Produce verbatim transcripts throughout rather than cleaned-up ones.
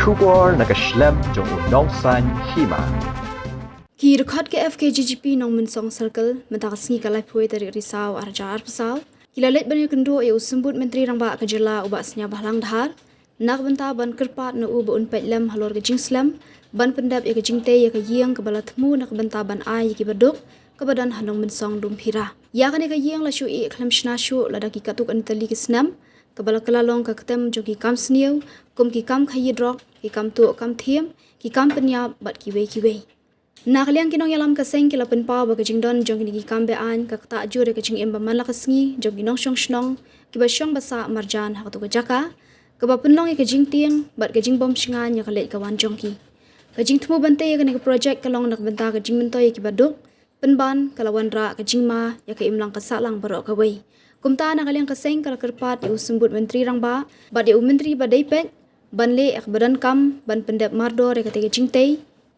Khubor na ka shlem jong u nongsaiñ hima. Ki dkhot ka F K J G P Nongmynsong Circle mynta ka sngi ka laiphew tarik Risaw arhajar arphew saw ki la leit ban ïakynduh ïa u Symbud Myntri Rangbah ka jylla u Bah Sniawbhalang Dhar na ka bynta ban kyrpad na u ba un peit lem halor ka jingslem ban pyndep ïa ka jingtei ïa ka ïing kaba la thmu na ka bynta ban ai ïa ki baduk kaba don ha Nongmynsong Dumphira. Ïa kane ka ïing la shu ïeh khlem shna shuh lada ki katto katne tylli ki snem kaba la kylla long ka ktem jong ki kam sniew kum ki kam khaïi drok, ki kam tuh kam thiem, ki kam pynïap bad kiwei kiwei. Na ka liang ki nongïalam ka seng ki la pynpaw ba ka jingdon jong kine ki kam be-aiñ ka ktah jur ïa ka jingim ba man la ka sngi jong ki nongshong shnong kiba shong ba sah marjan ha kato ka jaka kaba pynlong ïa ka jingtieng bad ka jingbym shngaiñ ïa ka leit ka wan jong ki. Ka jingthmu ban tei ïa kane ka projek ka long na ka bynta ka jingmyntoi ïa ki baduk, pynban ka la wanrah ka jingma ïa ka imlang ka sahlang baroh kawei. Kumta na ka liang ka seng ka la kyrpad ïa u Symbud Myntri Rangbah bad ïa u Myntri ba dei peit ban leh ïa kaba donkam ban pyndep mardor ïa katei ka jingtei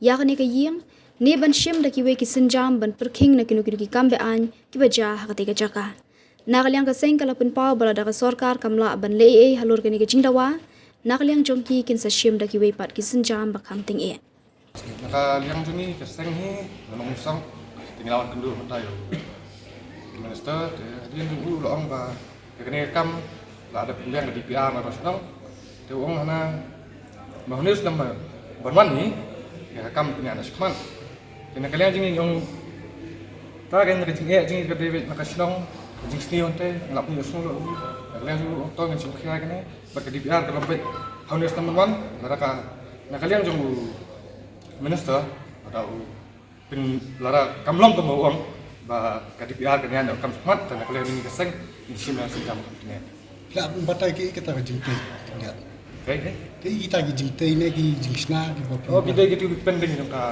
ïa kane ka ïing ne ban shim da kiwei ki sienjam ban pyrkhing na kino kino ki kam be-aiñ kiba jia ha katei ka jaka. Na ka liang ka seng ka la pynpaw ba lada ka sorkar kam lah ban leh ei ei halor kane ka jingdawa, na ka liang jong ki kin sa shim da kiwei pat ki sienjam ba kham tyngeh. Na ka liang jong ngi ka seng hi, nga nongmynsong, te ngi la wan kynduh mynta ïa u Minister, te hadien jong u u la ong ba ïa kane ka kam la da pynbiang ka D P R na Nongshong Shnong. Te u ong hana ba hynriew snem ban wan hi ïa ka kam pynïaid na shakhmat. Te na ka liang jong ngi ong ta ka, na ka jingeh jong ngi ka David na ka shnong, ka jingsniew hangtei nga la pynïoh sngewlem. Na ka liang jong ngi ong to ngin sngewkhia kane. Bad ka D P R ka long beit ha une u snem ban wan, lada ka, na ka liang jong u Minister, lada u pyn, lada kam long kumba u ong ba ka D P R kan ïaid kam shakhmat, te na ka liang jong ngi ka seng ngin shim ïa ka sienjam kumne. Ka batai kaei kata ka jingtei? Kaei, kaei? Kaei kita ki jingtei ne ki jingshna kiba, oh, ki dei kito ki pending jong ka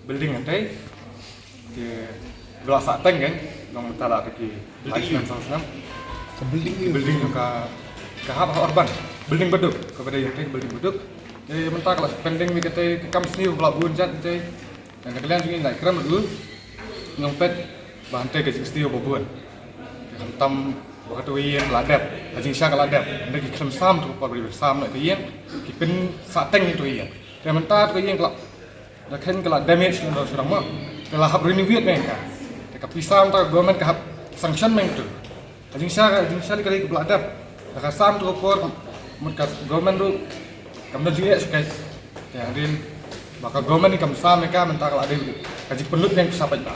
building hangtei. Ki ba la sah teng kan, long mynta la ki lai snem saw snem. Ka building, building ka, ka hap ha Urban. Building baduk, kaba dei hangtei building baduk. Te mynta ka la pending beit katei ka kam sniew ba la bun jait hangtei. Na ka liang jong ngi ngi la kren bad u, ngi ong peit ba hangtei ka jingsniew ba bun. Te khamtam ba kato ka ïing ka la dep, ka jingshisha ka la dep. Hynrei ki khlem sam, to ka por ba dei ban sam noh ka ïing, ki pynsah teng ïa kato ka ïing. Te mynta kato ka ïing ka la, da khein ka la damage na dong sha dong mo. Ka la hap renovate beit ka. Te ka pisa mynta ka government ka hap sanction beit to. Ka jingshisha, ka jingshisha ka dei kaba la dep. Da ka sam to ka por, mut ka government ruh kam don jingeh shuh kai. Te hadien ba ka government kam sam ïa ka, mynta ka la dei ka jingpynlut beit sha paidbah.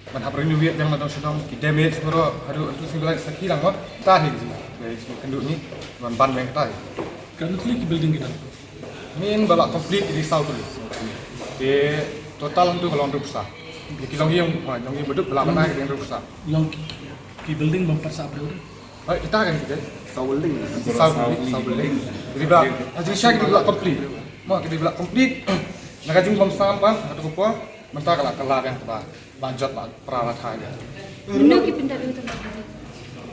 Ban hap renovate beit na dong sha dong, ki damage baroh, haduh haduh sing lai sakhi lang mo. Ta hi ka jing, ka jingkynduh ngi ban ban beit ta hi. Katno tylli ki building kita? Ngin ba la complete ki dei saw tylli. Te total hangtu ka long hynriewphew saw. Ki long ïing, ha, long ïing baduk ba la bna ki dei hynriewphew saw. Long ki, ki building bym pat sah briew? Hooid, kita kan kita. Saw building. Saw building, saw building. Ki dei ba la, ha jingshisha ki dei ba la complete. Mo, ki dei ba la complete. Na ka jingbym sam pat, ha kato ka por, mynta ka la, ka la kan kaba ba jot ba pra la thai ïa. Mynno ki pyndep ïa ka?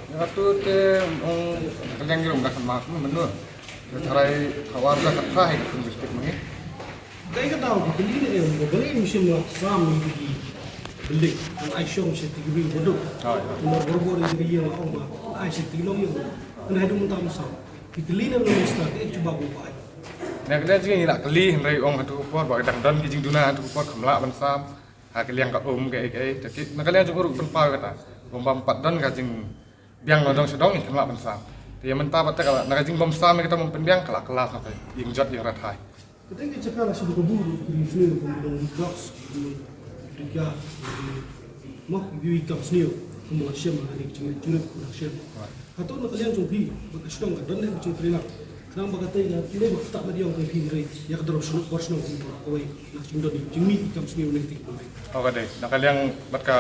Ïa kato te, mm, ka liang ïa ka khmat mynno. Ka tharai khawar ka kata hi ka pynjur tik mynne. Dei ka daw ka kylli ne em, ba balei ym shym la sam ïa ki building, ban ai shong sha ki briew baduk. Ah, ïa. Namar barabor ïa ki ïa la ong ba ai sha ki long ïa. Kan haduh mynta ym sam. Ki kylli ne em minister, ka ek chuba ko ba ai. Na ka liang jong ngi la kylli hynrei ong haduh ka por ba ka dang don ki jingduna haduh ka por kam lah ban sam. Ha ka liang ka um kaei kaei, te ki, na ka liang jong u ruh pynpaw kata. Bym bam pat don ka jingbiang na dong sha dong, kin lah ban sam. Te ïa mynta pat te ka la, na ka jingbym sam ïa kata bym pynbiang ka la, ka la sa ka ïing jot ïing rathai. Kata ka jaka la shu ka bur, ki sniew, ki dong drugs, ki dong, ki dong, mo, ki kam sniew, ki dong shem, ki dong shem. Hato na ka liang jong phi, ba ka shnong ka don ne ka jingtrei lang. Khnang ba katei ka, kine ba ktah madiong ka phi hynrei ïa ka dor shnong, bor shnong phi bor kawei. Na ka jingdon jingmih ki kam sniew ne ki dei. Oh, ka dei. Na ka liang bad ka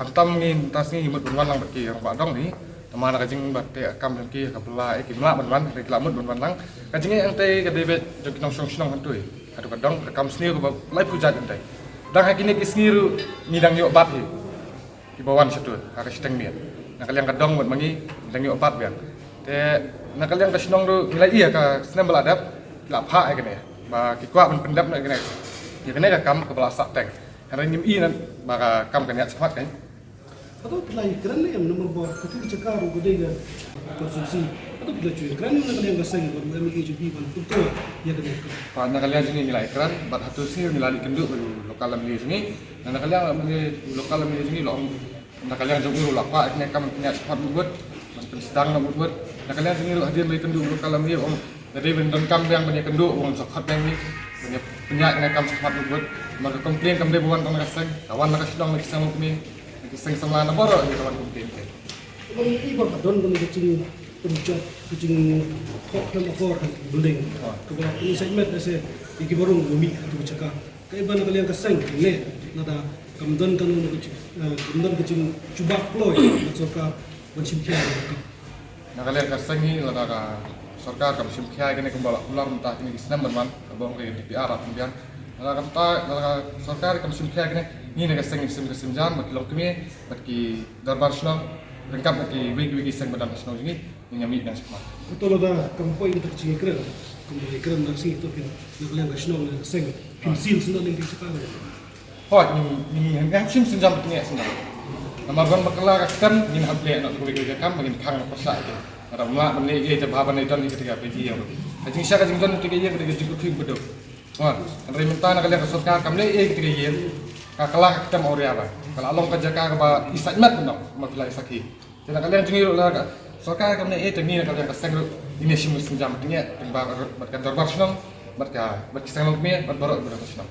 hangtam ngi mynta sngi ngi mut ban wan lang bad ki rangbah dong ni. Tangba na ka jing bad te kam jong ki ka pla, eh, kim lah ban wan, ki la mut ban wan lang. Ka jingeh hangtei ka dei beit jong ki nongshong shnong hangtei. Hato ka dong ka kam sniew kaba laiphew jait hangtei. Dang ha kine ki sngi ruh ngi dang ïoh bat hi. Kiba wan shatu ha ka shiteng miet. Na ka liang ka dong mut ma ngi dang ïoh bat biang. Te na ka liang ka shnong ruh ngi la ïa ka snem ba la dep ki la phah ïa kane ba ki kwah ban pyndep na kane. Ïa kane ka kam kaba la sah teng. Hynrei ngim i na ba ka kam ka niat shakhmat kan. Hato phi la ïakren ne em, namar ba katu ka jaka ruh ka dei ka constituency? Hato phi la ju ïakren na ka liang ka seng bad u M L A jong phi ban pynpaw ïa kane ka? Pat, na ka liang jong ngi ngi la ïakren bad hato shi ngi la leit kynduh bad u local M L A jong ngi. Na ka liang M L A, u local M L A jong ngi la ong na ka liang jong u ruh la kwah ïa kane ka kam pynïaid shakhmat bud bud, ban pynsdang na bud bud. Na ka liang jong ngi ruh hadien ba ïakynduh u local M L A u ong lada dei ban donkam biang ban ïakynduh u ong sa khot biang ngi ban ïa pynïaid kane ka kam shakhmat bud bud. Namar ka complain kam dei ba wan tang na ka seng, ka wan na ka shnong, na ki seng longkmie, na ki seng samla, na baroh ïa ka wan complain te. Long i ba ka don kane ka jingpynjot, ka jingkhoh khlem akor ha building. Kaba pynshai met ïa se ïa ki baroh ba mih ha tu ka jaka. Ka i ba na ka liang ka seng ne lada kam don kano kano ka jing, eh, kam don ka jingjubab kloi na sorkar ban shim khia ïa ka. Na ka liang ka seng hi lada ka sorkar kam shim khia ïa kane kumba la kular mynta kine ki snem ban wan, kaba ong ka D P R la pynbiang. Lada ka mynta, lada ka sorkar kam shim khia ïa kane, ngi na ka seng ngi sim ka sim jam bad ki longkmie bad ki dorbar shnong, ryngkat bad kiwei kiwei ki seng ba don ha shnong jong ngi, ngin ïa mih biang shakhmat. Hato lada kam poi kata ka jingïakren, kumba ïakren na ka seng, hato phin, na ka liang ka shnong, na ka seng, phin sil sngewthuh ïa ka jaka? Hooid, ngin, ngin, ngin hap shim sienjam bad tyngeh sienjam. Namar ban bakla ka kam, ngin hap leh noh kawei kawei ka kam ba ngin khang pyrshah ïa ki. Lada ym lah ban leh ei ei te bha ban leh don ïa kata ka pynïaid ïa ruh. Ka jingshah ka jingdon kata ka ïing, kata ka jingkyrkhu ba duk. Hooid, hynrei mynta na ka liang ka sorkar kam leh ei ei kata ka ïing. Ka kylla ka kam awria ba ka la long ka jaka kaba i sait met noh, ma phi la i sakhi. Te na ka liang jong ngi ruh lada ka sorkar kam leh ei ei te ngi na ka liang ka seng ruh ngin ïa shim sienjam bad tyngeh, bad ka dorbar shnong, bad ka, bad ki seng longkmie, bad baroh ba don ha shnong.